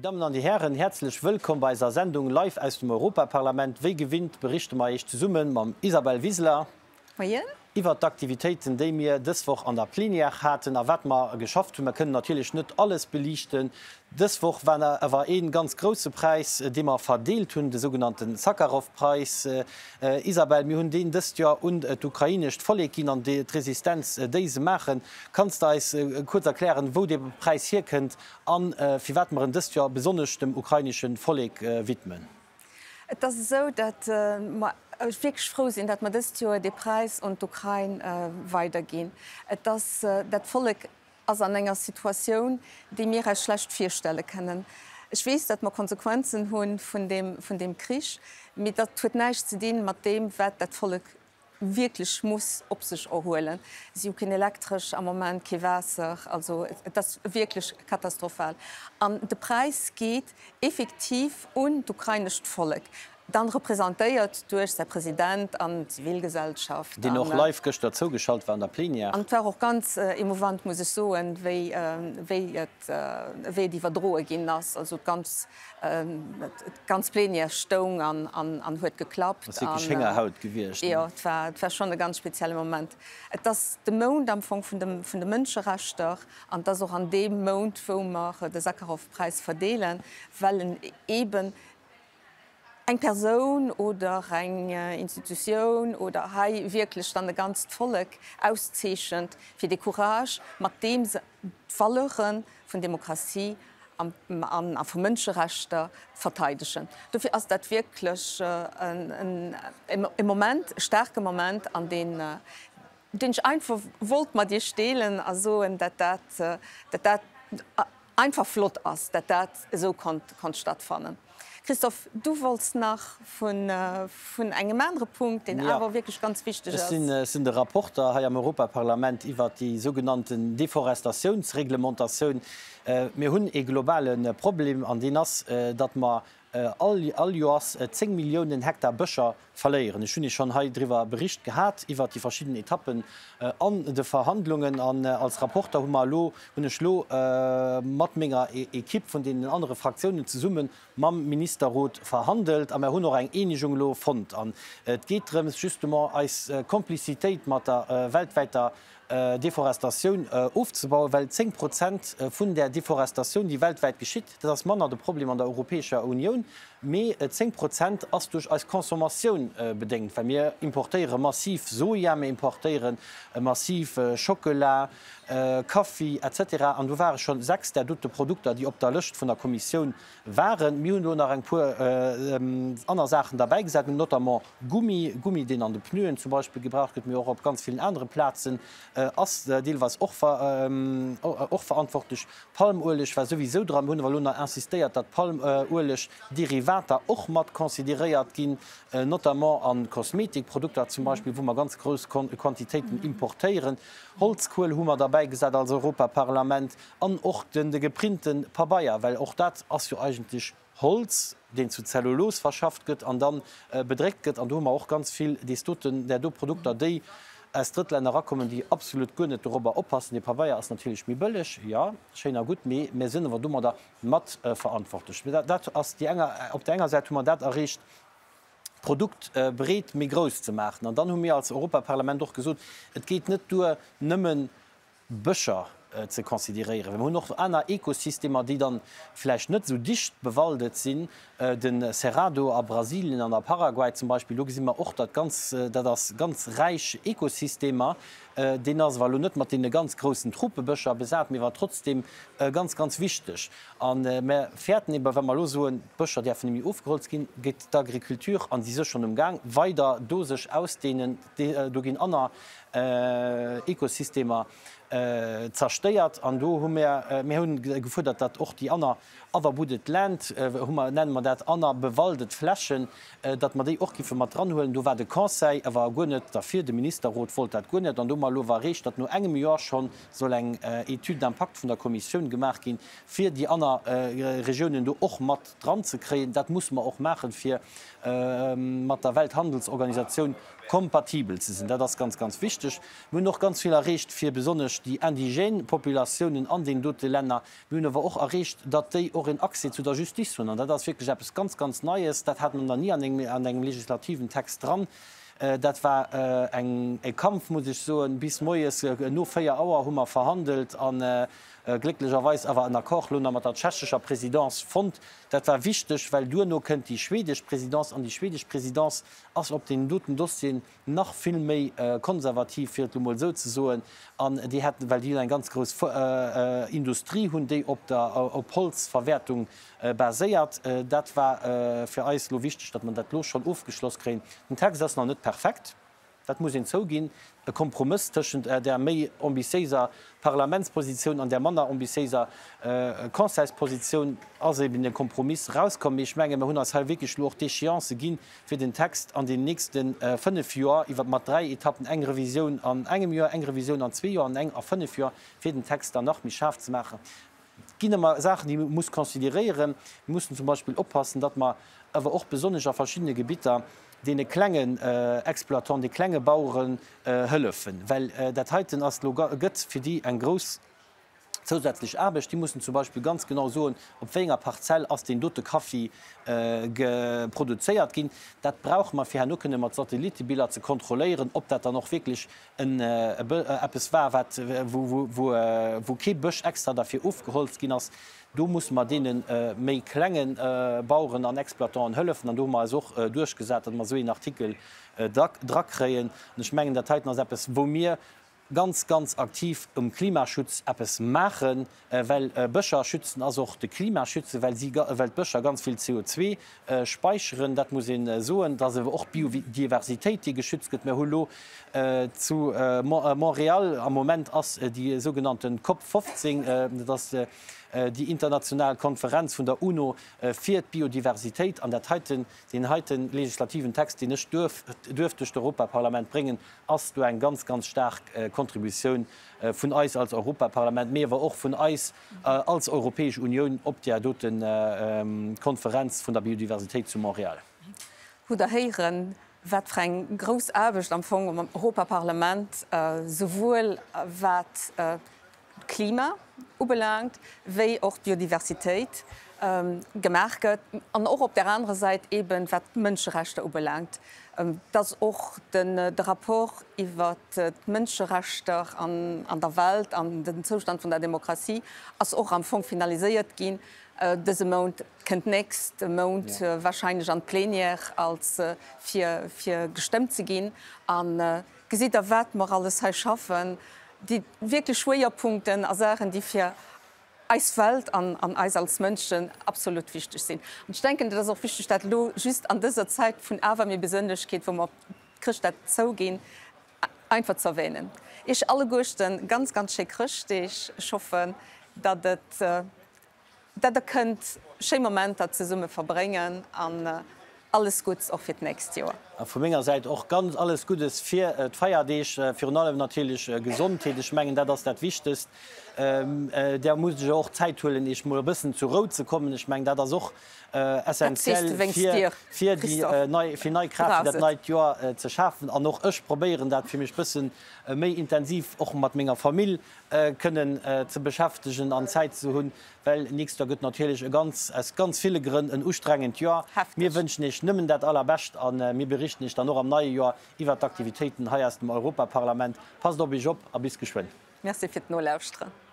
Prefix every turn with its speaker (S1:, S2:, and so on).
S1: Dammen an déi Hären, häerzlech wëllkomm bei eiser Sendung live aus dem Europaparlament. Wéi gewinnt berichte mer Iech zesumme mam Isabel Wiseler.
S2: Moien.
S1: Iwwert d'Aktivitéiten, déi mir dës Woch an der Plenière haten a wat mer geschafft hunn. Mer kënnen natierlech net alles beliichten. Dës Woch war awer ee ganz grousse Präis, dee mer verdeelt hunn, de sougenannte Sakharov-Präis. Isabel, mir hunn deen dëst Joer un d'ukrainescht Vollek ginn an d'Resistenz, déi se maachen. Kanns de eis kuerz erklären, wou dee Präis hierkënnt a firwat mer en dëst Joer besonnesch dem ukrainesche Vollek widmen?
S2: Et ass esou, datt mer wierklech frou sinn, datt mer dëst Joer dee Präis un d'Ukrain weiderginn. Et ass, dat Vollek ass an enger Situatioun, déi mir eis schlecht virstelle kënnen. Ech weess, datt mer Konsequenzen hu vun deem, vun deem Krich, mee dat huet näischt ze dinn mat deem, wat dat Vollek wierklech muss op sech erhuelen. Si hu keen Elektresch am Moment, kee Waasser, also et ass wierklech katastrophal. An de Präis geet effektiv un d'ukrainescht Vollek, dann representéiert duerch säi President an d'Zivilgesellschaft.
S1: Deen och live gëschter zougeschalt war an der Plenière.
S2: An et war och ganz emouvant, muss ech soen, wéi et wéi et iwwerdroe ginn ass. Also d'ganz D'ganz Plenière stoung an huet geklappt.
S1: Ass wierklech Héngerhaut gewiescht,
S2: ne? Jo, et war, et war schonn e ganz spezielle Moment. Et ass de Mount am Fong vun de, vun de Mënscherechter an et ass och an deem Mount, wou mer de Sakharov-Präis verdeelen, well en eeben eng Persoun oder eng Institutioun oder hei wierklech dann e ganzt Vollek auszeechent fir dee Courage, mat deem se d'Valeure vun Demokratie an a vu Mënscherechter verteidegen. Dofir ass dat wierklech e Moment, e staarke Moment, an deen deen ech einfach wollt mat Iech deelen a soen, dat dat, dat dat einfach flott ass, dat dat esou konnt konnt stattfannen. Christophe, du wollts nach vun vun engem anere Punkt, deen awer wierklech ganz wichteg ass.
S1: Ech sinn de Rapporter hei am Europaparlament iwwert déi sougenannten Deforestatiounsreglementatioun. Mir hunn ee globale Problem, an deen ass, datt mer all all Joers 10 Milliounen Hektar Bëscher verléieren. Ech hunn Iech schonn hei driwwer bericht gehat, iwwert déi verschidden Etappen an de Verhandlungen. An als Rapporter hu mer elo, hunn ech elo mat menger Equipe vun deenen anere Fraktiounen zesumme mam Ministerrot verhandelt a mer hunn och eng Eenegung elo fonnt. An et geet drëms, justement eis Complicitéit mat der weltwäiter Deforestatioun ofzebauen, well 10 Prozent vun där Deforestatioun, déi weltwäit geschitt, dat ass manner de Problem an der Europäescher Unioun, mee 10 Prozent ass duerch eis Consommatioun bedéngt, well mir importéiere massiv Soja, mir importéiere massiv Schockela, Kaffi etc. An do ware scho 6 där dote Produkter, déi op der Lëscht vun der Kommissioun waren. Mir hunn elo nach eng puer aner Saachen derbäigesat, notamment Gummi, Gummi, deen an de Pneuen zum Beispill gebraucht gëtt, mee och op ganz villen anere Plazen, ass deelweis och och verantwortlech. Palmueleg war souwisou dran. Mir hunn awer elo nach insistéiert, datt Palmuelegderivater och mat consideréiert ginn, notamment a Kosmetikprodukter zum Beispill, wou mer ganz grouss Quantitéiten importéieren. Holzkuel hu mer derbäigesat als Europaparlament an och de geprinte Pabeier, well och dat ass jo eigentlech Holz, deen zu Zellulos verschafft gëtt an da bedréckt gëtt. An do hu mer och ganz vill dees doten, där do Produkter, déi aus Drëttlänner erakommen, déi absolut guer net dorobber oppassen. Dee Pabeier ass natierlech méi bëlleg, jo, schéin a gutt, mee mir sinn awer domadder mat verantwortlech. Dat ass déi enger, op där enger Säit hu mer dat erreecht, d'Produktbreet méi grouss ze maachen. An dann hu mir als Europaparlament och gesot, et geet net duer, nëmmen Bëscher ze consideréieren. Well mir hunn och aner Ekosystemer, déi dann vläicht net esou dicht bewaldet sinn, de Cerrado a Brasilien an a Paraguay zum Beispill, do gesi mer och, datt ganz, dat ass ganz räich Ekosystemer, deen ass awer elo net mat deene ganz groussen Tropebëscher besat, mee war trotzdem ganz, ganz wichteg. A mir fäerten eben, wa mer elo soen, d'Bëscher däerfen net méi ofgeholzt ginn, geet d'Agriculture, an si si schonn um Gaang, weider do sech ausdehnen, do ginn aner Ekosystemer zerstéiert. An do hu mir, mir hunn gefuerdert, datt och déi aner other wooded land, hu mer, nenne mer dat, aner bewaldet Flächen, datt mer déi och giffe mat dranhuelen. Do war de Conseil awer guer net derfir, de Ministerrot wollt dat guer net. An do hu mer elo awer erreecht, datt no engem Joer scho soll eng Étude d'impact vun der Kommissioun gemaach ginn, fir déi aner Regiounen do och mat dranzekréien. Dat musse mer och maachen, fir mat der Welthandelsorganisatioun. Kompatibel ze sinn. Dat ass ganz, ganz wichteg. Mir hunn och ganz vill erreecht fir besonnesch déi indigène Populatiounen an deenen dote Länner. Mir hunn awer och erreecht, datt déi och en Accès zu der Justice hunn. An dat ass wierklech eppes ganz, ganz Neies. Dat hat mer nach ni an engem legislativen Text dran. Dat war eng e Kampf, muss ech soen. Bis moies no 4 Auer hu mer verhandelt a glécklecherweis awer en Accord elo nach mat der tschechescher Présidence fonnt. Dat war wichteg, well duerno kënnt déi schwedesch Présidence an déi schwedesch Présidence ass op deenen doten Dossieren nach vill méi konservativ, fir et elo mol esou ze soen, an déi hätten, well déi eng ganz grouss Industrie hunn, déi op der op Holzverwäertung baséiert. Dat war fir eis elo wichteg, datt mer dat elo schonn ofgeschloss kréien. Den Text ass nach net perfekt. Dat muss een zouginn, e Kompromëss tëschent där méi ambitiéiser Parlamentspositioun an där manner ambitiéiser Conseilspositioun ass eben e Kompromiss erauskomm. Mee ech menge mer hunn eis hei wierklech elo och d'Échéance ginn, fir den Text an den nächste fënnf Joer iwwer mat dräi Etappen, eng Revisioun an engem Joer, eng Revisioun an zwee Joer an eng a fënnf Joer, fir den Text dann nach méi schaarf ze maachen. Et ginn ëmmer Saachen, déi ee muss consideréieren. Mir mussen zum Beispill oppassen, datt mer awer och besonnesch a verschiddene Gebitter deene klengen Exploitanten, de klenge Baueren hëllefen, well dat heiten ass elo, gëtt fir déi eng grouss zousätzlech Aarbecht. Déi mussen zum Beispill ganz genau soen, op wéi enger Parzell ass deen dote Kaffi produzéiert ginn. Dat brauche mer, fir herno kënne mat Satellitebiller ze kontrolléieren, ob dat dann och wierklech en eppes war, wat, wou kee Bësch extra derfir ofgeholzt ginn ass. Do musse mer deene méi klenge Baueren an Exploitanten hëllefen. An do hu mer eis och duerchgesat, datt mer esou een Artikel drakréien. An ech mengen, dat heiten ass eppes, wou mir ganz, ganz aktiv um Klimaschutz eppes maachen. Well Bëscher schützen ass och de Klima schützen, well si, well d'Bëscher ganz vill CO2 speicheren. Dat muss ee soen. Et ass awer och d'Biodiversitéit, déi geschützt gëtt. Mir hu lo zu Montréal, am Moment ass déi sougenannten Cop 15, dat ass déi international Konferenz vun der UNO fir d'Biodiversitéit. An dat heiten, deen heite legislativen Text, deen ech duerf, duerf duerch d'Europaparlament bréngen, ass do eng ganz, ganz staark Contributioun vun eis als Europaparlament, mee awer och vun eis als Europäesch Unioun op där dote Konferenz vun der Biodiversitéit zu Montréal.
S2: Hutt Der héieren, wat fir eng grouss Aarbecht am Fong am Europaparlament souwuel wat d'Klima ubelaangt wéi och d'Biodiversitéit gemaach gëtt an och op där anerer Säit eeben wat d'Mënscherechter ubelaangt, dass och de Rapport iwwert d'Mënscherechter an der Welt an den Zoustand vun der Demokratie ass och am Fong finaliséiert ginn dëse Mount, kënnt nächste Mount wahrscheinlech an d'Plénière als fir fir gestëmmt ze ginn. A gesitt Der wat mer alles hei schaffen, déi wierklech Schwéierpunkten a Saachen, déi fir eis Welt an an eis als Mënschen absolut wichteg sinn. An ech denken, et ass och wichteg, dat elo just an dëser Zäit vun awer méi Besënnlechkeet, wou mer op Chrëschtdag zouginn, einfach ze erwähnen. Iech alleguerten ganz, ganz schéi Chrëschtdeeg. Ech hoffen, datt et, datt Der kënnt schéi Momenter zesumme verbréngen an alles Gutts och fir d'nächst Joer.
S1: A vu menger Säit och ganz alles Guddes fir d'Feierdeeg, virun allem natierlech Gesondheet. Ech mengen, dat ass dat Wichtegst. Der musst Iech och Zäit huelen, Iech mol e bëssen zur Rou ze kommen. Ech mengen, dat ass och essentiell fir fir déi nei fir nei Kraaft fir dat neit Joer ze schafen. An och ech probéieren dat fir mech bëssen méi intensiv och mat menger Famill kënnen ze beschäftegen an Zäit ze hunn, well nächst Joer gëtt natierlech e ganz aus ganz ville Grënn en ustrengend Joer. Mir wënschen Iech nëmmen dat Allerbescht a mir berichten Iech dann och am neie Joer iwwert d'Aktivitéiten hei aus dem Europaparlament. Passt op Iech op a bis geschwënn.
S2: Merci fir d'Nolauschteren.